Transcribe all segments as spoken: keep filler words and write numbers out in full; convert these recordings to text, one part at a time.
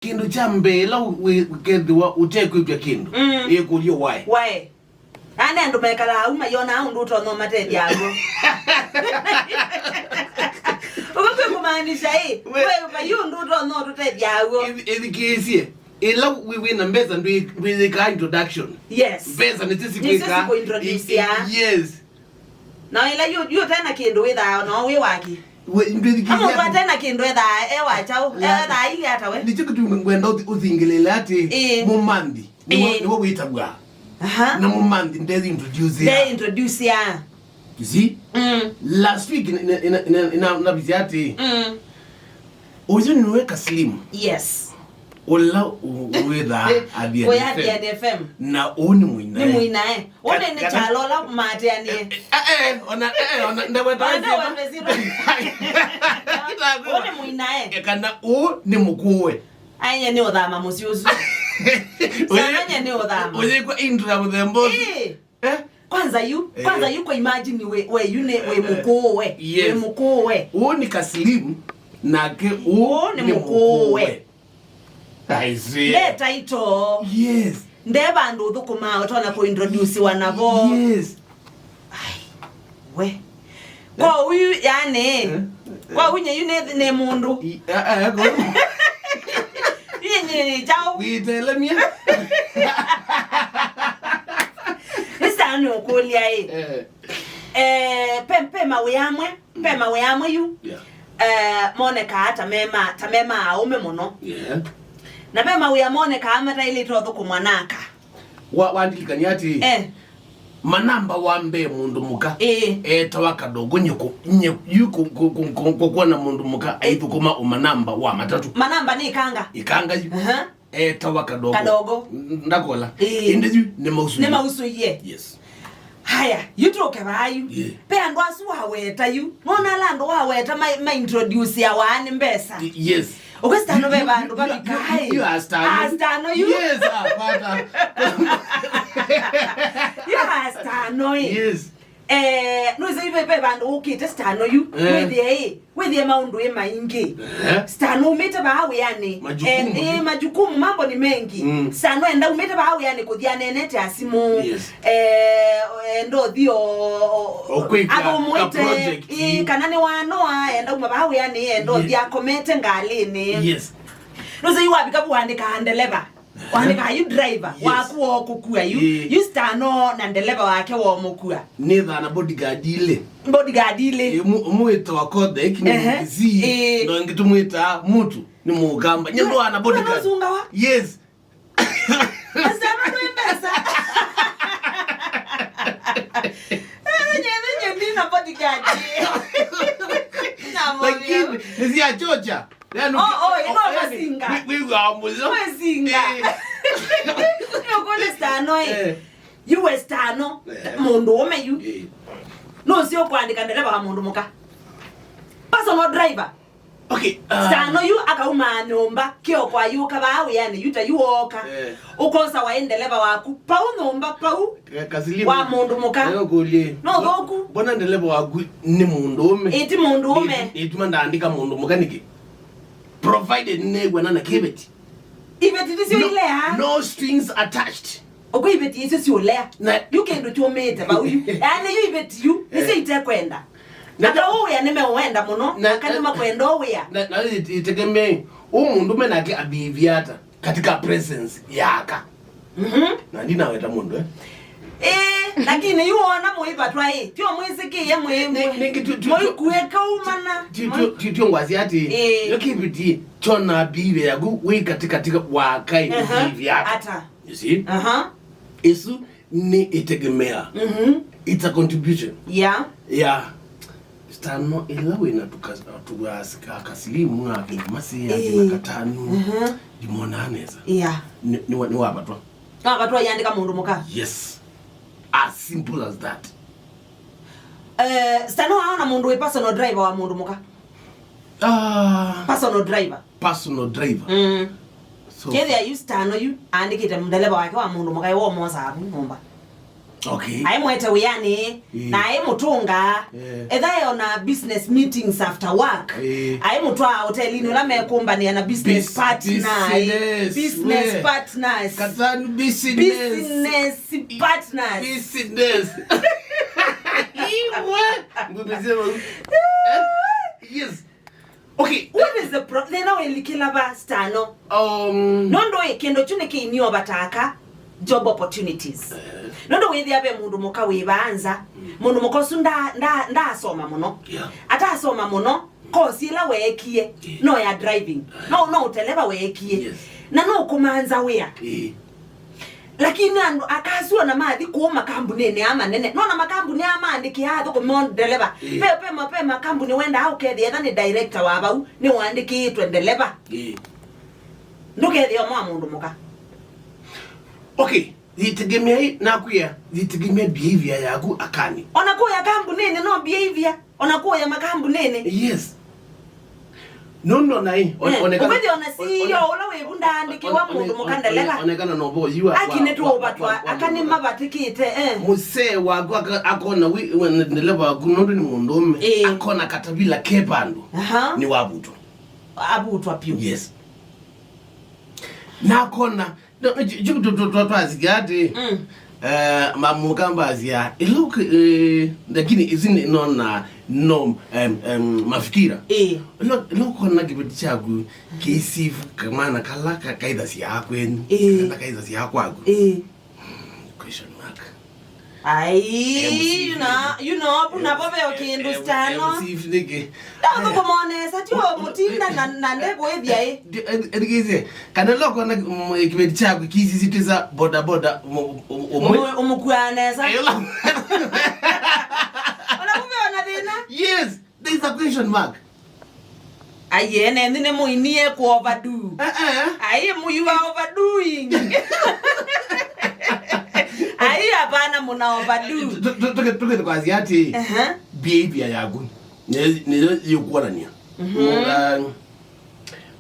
Kĩndũ kya mbee ĩla wĩ-, ũkethĩwa ũtekwĩtw'a kĩndũ, mm, ĩkũlyo why? Why? Ana andũ mekalaa au mayonaa ũndũ ũtonya ũmatethya aw'o. Ũko kwĩ kũmaanisha ĩ, we, we vai ũndũ ũtonya ũtũtethya aw'o. Ĩthi-, ĩthikĩĩsye. Ĩla wĩ, wĩ na mbesa ndwĩ-, ndwĩyĩkaa introduction. Yes. Mbesa nĩsyo, nĩsyo sikwĩka. Sikũintroduce. Ĩ-, ĩ-, yes. Na ĩla yu, yu ũte na kĩndũ wĩthaa no wĩ waki. We, ndwĩthikĩĩsya. Mũndũ ate na kĩndũ ethaa e wa kyaũ? Yeah. Ethaa ilĩ ata we? Nĩkyo kĩtumi ngwenda ũthi-, ũthingĩlĩle atĩ, ĩĩ, mũmanthi nĩwe, ĩĩ, nĩwe wĩtaw'a. Aha. Na mũmanthi ndeintroduce. Ndeintroduce. You see? Mm. Last week nĩ-, nĩ-, nĩ-, nĩ-, nĩ-, navisya atĩ, mm, ũyũ nĩwe Kaslim. Yes. Ũla ũ-, wĩthaa Athiani F M. Athiani F M. Na ũũ nĩ mũinae. Nĩ mũinae. Ũũ nĩ, nĩ kana kyalo ũla maatĩanie. Eh, eh, eh, ona, eh, eh, ona, ndeweta. Ona ndeweta. Ũũ nĩ mũinae. Eh, kana ũũ nĩ mũkũũe. Aye nĩ ũthama mũsyĩ ũsu. Ũyĩ-, sana nye nĩ ũthama. Ũyĩkwa intro ya mũthemba ũsu. Ĩĩ. Eh? Kwanza yu, eh, kwanza yu kwa imagine we, we yu nĩ, wĩ mũkũũe. Yes. Wĩ mũkũũe. Ũũ nĩ Kaslim, nake ũũ nĩ mũkũũe. Ũũ nĩ mũkũũe. I see. Nde title. Yes. Nde vandũ ũthũkũmaa ũtonya kũintroduciwa navo. Yes. Ai, we. Kwa uyu, yani, eh, kwa unye yu nĩ, nĩ mũndũ. I-, a, a, kwa unye nĩ kyaũ? Wĩtelemie. Nĩsaa nĩ ũkũlya ĩ. Eh. Eh, pe, pe mawĩa amwe, pe mawĩa amwe yu. Yeah. Eh, monekaa ta mema, ta mema aũme mũno. Yeah. Na pe mawĩa monekaa mataĩlĩte ũthũkũmwa na aka. Wa-, wandilikania atĩ, eh, manamba wa mbee mũndũ mũka, ĩĩ, etawa kadogo nyeko, nye-, yu ku-, ku-, ku-, ku-, ku-, kuona mũndũ mũka aithũkũma ũmanamba wa matatũ. Manamba nĩ ikanga. Ikanga yu. Aha. Etawa kadogo. Kadogo. N-, ndakola. Ĩĩ. Ĩndĩ yu nĩ mausũie. Nĩ mausũie. Yes. Haya, yu tũke vaa yu. Yeah. Pe andũ asu waweta yu. Nona ala andũ waweta ma, ma introduce ya waani mbesa. Y-, yes. Ũkwĩsitano ve vandũ vavika, ai. You, you, you are stano. Ah, stano yu. Yes, ah, pata. You are stano, eh. Yes. Eh, nũĩsĩ ve, ve vandũ ũkĩte stano yu. Eh. Wĩthĩe, ĩ, wĩthĩe maũndũ ĩ maingĩ. Eh. Stano umĩte vaa wĩanĩ. Majukumu. Eh, eh, majukumu, mambo ni mengi. Mm. Stano enda umĩte vaa wĩanĩ kũthi aneenete asimũ. Yes. Eh, enda ũthi o, o, o, kwĩka athũmũĩte, ka project. Ĩ, kana nĩ wanoa, enda uma vaa wĩanĩ, enda ũthi, yes, akomete ngalĩnĩ. Yes. Nũsĩ yu wavika vu wandĩkaa ndeleva. Wandĩkaa yu driver, yes, waku wa kũkua yu. Ĩ. Yu stano na ndeleva wake wa ũmũkua. Nĩthaa na bodyguard ilĩ. Bodyguard ilĩ. Ĩ, mu-, ũmwe wĩtawa Kothek, nĩ, ehe, Mkisii, ĩ, na ũngĩ tũmwĩtaa Mutu. Nĩ Mũkamba. Nyie ndũa na bodyguard. Nũsungawa? Yes. Asema nĩ mbesa. Eh, nyie, nyie ndina bodyguard. Lakini, nĩsyachocha. Yani, oh, oh, ino yani, masinga. Wĩ, wĩw'aa mũyo. Wesinga. Eh. Nũkũlĩ stano, eh. Eh. Yu we stano, eh, mũndũ ũme yu. Eh. Nũsĩ ũkwandĩka ndereva wa mũndũ mũka. Personal driver. Okay, uh, stano yu akaumaa nyũmba, kĩoko ayũka vaa wĩanĩ, yu ta yu wooka. Eh. Ũkosa waĩ ndeleva waku, pau nyũmba, pau. Ka-, Kasilimu, wa mũndũ mũka. Leo kũlie. No thũku. Mbona ndeleva waku nĩ mũndũ ũme? Ĩti mũndũ ũme. Ĩtuma ndaandĩka mũndũ mũka nĩkĩ? Provided nĩw'ana na kĩveti. Iveti nĩsyo, no, ilea. No strings attached. Ũkwĩ iveti isu siũlea. Na yu kĩndũ kyũmĩĩte vau yu. Yaani yu iveti yu, nĩsyo, eh, itekwenda. Na ata ũwĩa nĩmeũwenda mũno, na, na kana nĩmakwenda ũwĩa. Na, na itegemee, ũ mũndũme nake abehave ata katika presence ya aka. Mhm. Na ndinaweta mũndũ, eh? Eh, lakini yu wona mũivatwa, eh, tio mwĩsĩkĩe mwĩ, nĩ, nĩ, tu, tu, mũikuĩka umana. Ti, ti, ti, ti ngwasi ati, eh, yo kĩveti kyona behavior yaku wĩ katikati wa aka, aha, behavior ata. Ata. You see? Aha. Ĩsu nĩ ĩtegemea. Mhm. It's a contribution. Yeah. Yeah. Stano ĩla wĩna tuka-, tuka-, kasilimu na kĩmasi ya, eh, kĩna katanu. Mhm. Ndimonaa nesa. Yeah. Nĩ, nĩ wa-, nĩ wavatwa. Wavatwa yandĩka mũndũ mũka. Yes. As simple as that. Eh, stano aona mũndũ wĩ personal driver wa mũndũ mũka. Ah. Personal driver. Personal driver. Mm. So, kethĩa yu stano yu aandĩkĩte ndeleva wake wa mũndũ mũka, womosaa vu nyũmba. Okay. Aimwete wĩanĩ, ĩĩ, na aimũtũnga. Yeah. Etha e ona business meetings after work. Ĩĩ. Aimũtwaa hotelinĩ ũla mekũmbanĩa na business partner, ĩĩ. Business. Business partners. Katanu business. Business partners. Business. Iwe. Ngumizia mau. Eh? Yes. Okay. What is the pro-, thĩna wĩlikĩla va Stano? Um, nũndũ ĩ kĩndũ kyu nĩkĩinio vataka job opportunities. Eh. Nũndũ wĩthĩa ve mũndũ mũka wĩ vaa nza, mm, mũndũ mũka ũsu nda-, nda-, ndaasoma mũno. Yeah. Atasoma mũno, course ĩla weekie, yeah, no ya driving. No, no ũteleva weekie. Yes. Na nũkũmanza wĩa. Yeah. Lakini andũ akasu ona mathi kũu makambunĩnĩ aa manene. Nona makambunĩ aa maandĩkĩaa athũkũmi moo ndeleva. Ĩĩ. Ve, ve, ma-, ve makambunĩ wendaa ũkethĩa etha nĩ director wa vau, nĩwaandĩkĩĩtwe ndeleva. Ĩĩ. Ndũkethĩa ũmwe wa mũndũ mũka. Okay, yitegemeai, nakwĩa, yitegemea behavior yaku akani. Ona kũya kambunĩnĩ no behavior. Ona kũya makambunĩnĩ. Yes. Nũndũ naĩ, on-, eh, onekana, ũkwĩthĩa ona C E O on-, on-, ũla wĩvu ndaandĩkĩwa on-, mũndũ mũka ndeleva. Onekana no vo yu wa, aki nĩtũũvatwa, wa, wa, aka nĩmavatĩkĩte, eh. Mũsee waku aka-, akona wi, we nĩ ndeleva waku, nũndũ nĩ mũndũũme. Eh. Akona katavila ke vandũ. Aha. Nĩwavutwa. Avutwa piũ. Yes. Na akona No, no, ju-, ju-, tu-, tu-, tu-, twasikia ati, mm, eh, mamũka mbasia, ĩla ũk-, eh, lakini isu nĩ, no na, no, em, em, mafikira. Ĩĩ. Ĩla, ĩla ũkona kĩveti kyaku kĩisivu kamwana kala ka-, kaithasya kwenyu, ĩĩ, kana kaithasya kwaku. Ĩĩ. Question mark. Ai, M C you know, you know, apu navo veo kĩndũ Stano. M C nĩkĩ? Ndathũkũma nesa, tio mũtinda na, na ndekũĩthya ĩ. Ethikĩĩsye, kana loko na, mm, kĩveti kyaku kisisitisa boda boda, mu-, u-, umwe. Umu-, umukuaa nesa. Ela. Ona kumbe ona thĩna. Yes, there is a question mark. Ai, ene nthi nĩ mũini e ku overdo. Eh, eh. Ai, mu you are overdoing. Ai, hapana, muna overdo. Tu-, tu-, tuke-, tuke tukwasya ati, aha, behavior yaku nĩ-, nĩyo yĩkuonania. Mhm. Mu-, uh,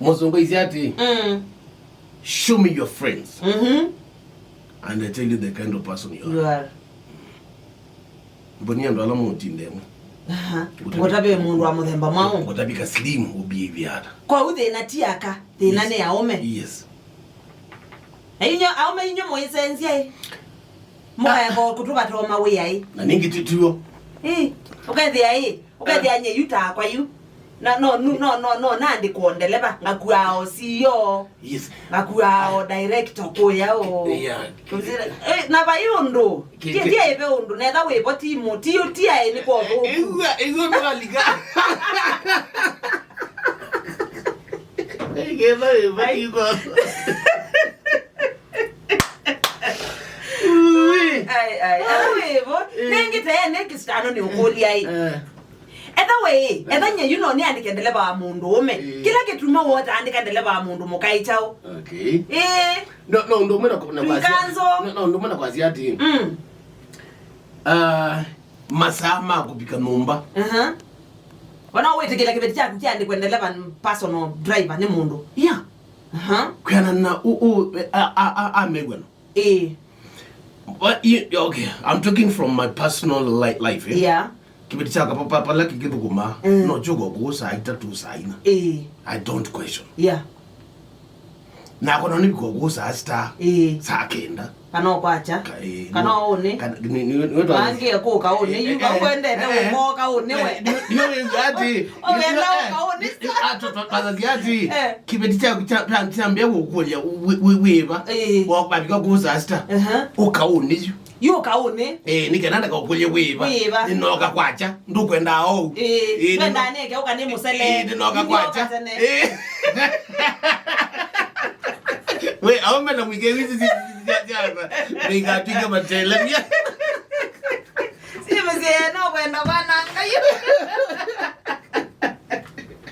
mũsũngũ aisye ati, mm, show me your friends. Mhm. And I tell you the kind of person you are. You are. Mbonia andũ ala mũtinda ĩmwe. Aha. Ngũtavya mũndũ wa mũthemba mwaũ? Ngũtavika slim ũbehavior ata. Kwoou thĩna ti aka, thĩna, yes, nĩ aũme. Yes. Na inyo aũme inyo mũisenzia ĩ. Mũkaeka kũtũvatoma wĩa ĩ. Na ningĩ tituo. Ĩ, ũkethĩa ĩ. Ũkethĩa nye yu takwa yu. Na no, nu-, no, no, no, naandĩkwa o ndeleva, ngakuaa o C E O. Yes. Ngakuaa o director kũya o. Yeah. Kũzira, eh, na vai ũndũ. Ki-, ti, ki- ti aive ũndũ, netha wĩvo ti mu-, ti, ti aĩ nĩ kwa ũthũku. Igua, igua nĩwalika. Iketha wĩvo ti kwa. Ui. Ai, ai, ai, wĩvo. Eh. Nengĩ tene Kristiano nĩ ũkũlya ĩ. Eh. Etha we, etha nye yu no nĩandĩke ndeleva wa mũndũ ũme. Eh. Kĩla kĩtuma wota andĩka ndeleva wa mũndũ mũka ĩ kyaũ? Okay. Eh. No, no, ũndũ ũmwe na, na kwasya. Nkanzo. No, no, ũndũ ũmwe na kwasya ati. Mm. Ah, masaa ma kũvika nyũmba. Aha. Wana wĩtĩkĩla kĩveti kyaku kĩandĩkwe ndeleva, personal driver nĩ mũndũ. Yeah. Aha. Kwĩana na ũ, ũ, a, a, a, a mew'ano. Ĩĩ. But you, okay, I'm talking from my personal li-, life, eh? Yeah. Kĩveti kya kapa-, pa-, pala kĩkĩthũkũma, mm, no kyũka kũũ saa itatũ, saa ina. Ĩĩ. I don't question. Yeah. Nakona nĩ kũũ saa sita, ĩĩ, saa kenda. Kana ũkwakya. Ka-, ĩĩ, kana no, ũnĩ. Kana, nĩ, nĩ, nĩ, nĩ, wangĩe kũka ũnĩ, yu, eh, eh, kwendete, eh, ũkoka ũnĩ we. Eh, nĩ, nĩ, nĩ, ati, ũkenda, eh, ũka ũnĩ. Ah, twa-, twa-, twasasya ati, eh, kĩveti kya, kya, kya, kyambĩa kũkũlya wĩ, wĩ, wĩva. Ĩĩ. Wa-, wavika kũũ saa sita. Aha. Ũka ũnĩ yu. Yu ũka ũnĩ. Eh, nĩ kenda ndakakũlye wĩva. Wĩva. Nĩnoka kwakya. Ndũkwenda ou. Ĩĩ, ĩĩ, nĩno-, nĩno-, nĩnoka kwakya. Ĩĩ. We, aume na mwike wizi zi-, zi-, zi-, zi-, zi-, zi-, nĩigatwika matelemia.